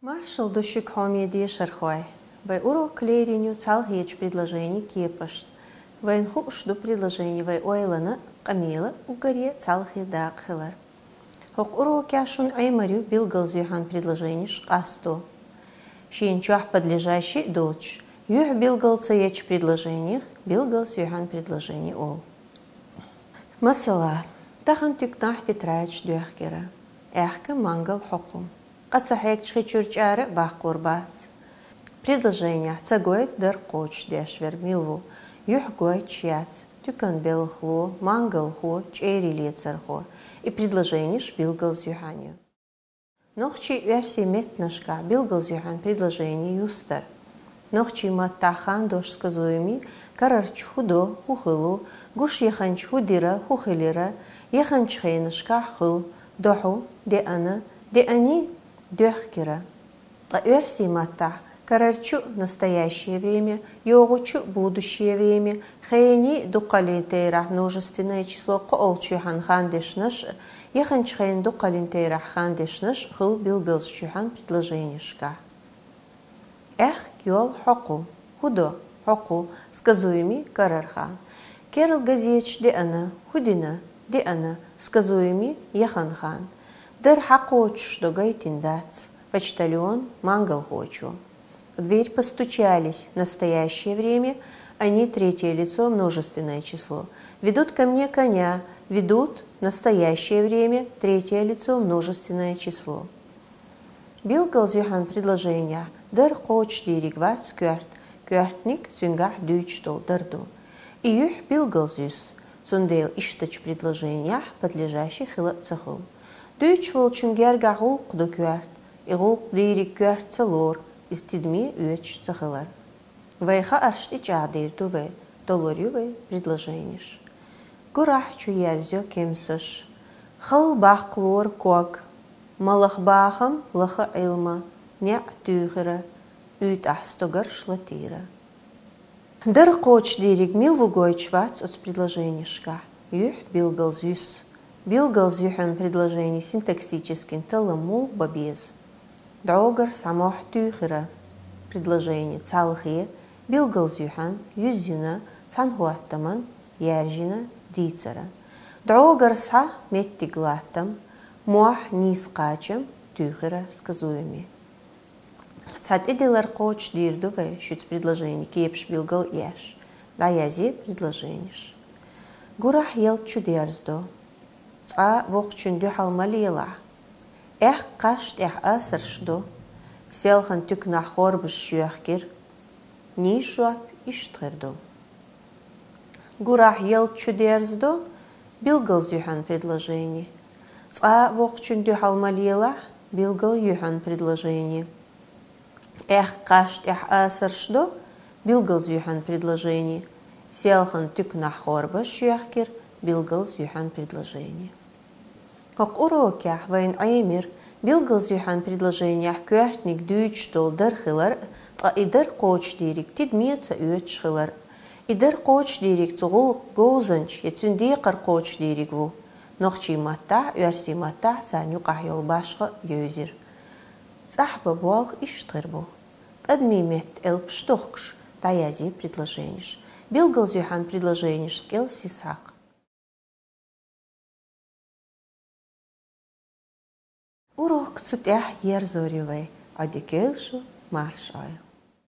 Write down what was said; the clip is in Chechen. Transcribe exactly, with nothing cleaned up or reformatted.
Маршал ду шуга, хьоме дешархой! Вай урок леррина ю цхьалхечу предложенийн кепашна. Вайна хууш ду предложени вай ойланна а, къамелан а уггаре цхьалхе дакъа хилар. ХӀокху урокехь шуна Ӏемар ю билгалза юьхьан предложенеш къасто. Шена чохь подлежащи а доцуш, юьхь билгал ца ечу предложенех билгалза юьхьан предложени олу. Масала, тахана туьканахь тетрадаш доьхкира. Аьхка мангал хьокху. Къа ца хьегча хи чуьра чӀара а баккхалур бац. Предложенехь ца гойту дара кхочушдеш верг мила ву, юьхь гойтуш яц: туькан белхало, мангалхо, чӀерий лецархо. И предложенеш билгалза юьхьан ю. Нохчийн, оьрсийн меттанашкахь билгалза юьхьан предложени юстара. Нохчийн маттахь хандош сказуеми карарчу хӀу до, хӀу хуьлу, гуш яханчу хӀу дира, хӀу хилира, яханчу хенашкахь хуьлу, дохьу, деана, деаний, доьхкира. Ткъа оьрсийн маттахь карарчу, настоящее время, йогӀучу, будущее время, хений, дукхаллин терахь, множественное число, кхоалгӀачу юьхьан хандешнаш а, яханчу хенан дукхаллин терахь хандешнаш а хуьлу билгалзачу юьхьан предложенешкахь. Аьхка йол хьокху, хӀу до, хьокху, сказуеми карарчу хенан. Керла газеташ деана, хӀу дина, деана, сказуеми яханчу хенан. Дара хьакхочушдо гайтина дац, почтальон, мангалхочо. В дверь постучались, настоящее время, они, третье лицо, множественное число. Ведут ко мне коня, ведут, настоящее время, третье лицо, множественное число. Билгалза юьхьан предложенехь дара кхочушдийриг вац коьрта, коьртаниг, цуьнгахь дуьйцуш долу дара ду. И юьхь билгалза юьсу, цундела иштачу предложенехь подлежащи хила а ца хуьлу. Дуьйцуш волчун гергахь гӀуллакх ду коьрта, и гӀуллакх дийриг коьрта ца лору, иза тидаме оьцуш ца хилар. Вай хаарш тӀечӀагӀдийр ду вай, толур ю вай предложенеш. Гурахь чу ерзайо кемсаш. Хала баккхалора ког. Малах бахам, лаха Ӏилма, неӀ туьйхира, уьйтӀахь стогарш латийра. Дара кхочушдийриг мила ву гойтуш вац оцу предложенешкахь, юьхь билгалза юьсу. Билгалза юьхьан предложенин синтаксически таллам муха бан беза? ДӀогара схьа мохь туьйхира. Предложени цхьалхе, билгалза юьхьан, юьззина, цхьана хӀоттаман, яьржина, дийцара. ДӀогара схьа меттиг латтам, мохь нийса кхачам, туьйхира сказуеми. Цхьа тӀедиллар кхочушдийр ду вай, шуьца предложенин кепаш билгал а еш. ДӀаязъе предложенеш. Гурахь ялта чу дерзадо. Цкъа воккхачун дуьхьал ма лелахь. Аьхка кхаж тӀехь асарш до. Селхана туьканахь хорбазаш йоьхкира. Нийса жоп иштта хир ду. Гурахь ялта чу дерзадо билгалза юьхьан предложени. Цкъа воккхачун дуьхьал ма лелахь билгал юьхьан предложени. Аьхка кхаж тӀехь асарш до билгалза юьхьан предложени. Селхана туьканахь хорбазаш йоьхкира билгалза юьхьан предложени. ХӀокху урокехь вайна Ӏемира билгалза юьхьан предложенехь коьртаниг дуьйцуш долу дара хилар а, ткъа и дара кхочушдийриг тидаме ца оьцуш хилар а. И дара кхочушдийриг цу гӀуллакхан говзанча я цуьнан декхар кхочушдийриг ву. Нохчийн маттахь а, оьрсийн маттахь а царна юкъахь йолу башха а евзира. ЦӀахь бан болх иштта хир бу. ТӀадамийн метта элпаш дохкуш, дӀаязъе предложенеш. Билгалза юьхьан предложенешна кӀел сиз хьакха. Урок цу тӀехь ерзор ю вай. Ӏодика йойла шу, марша Ӏойла.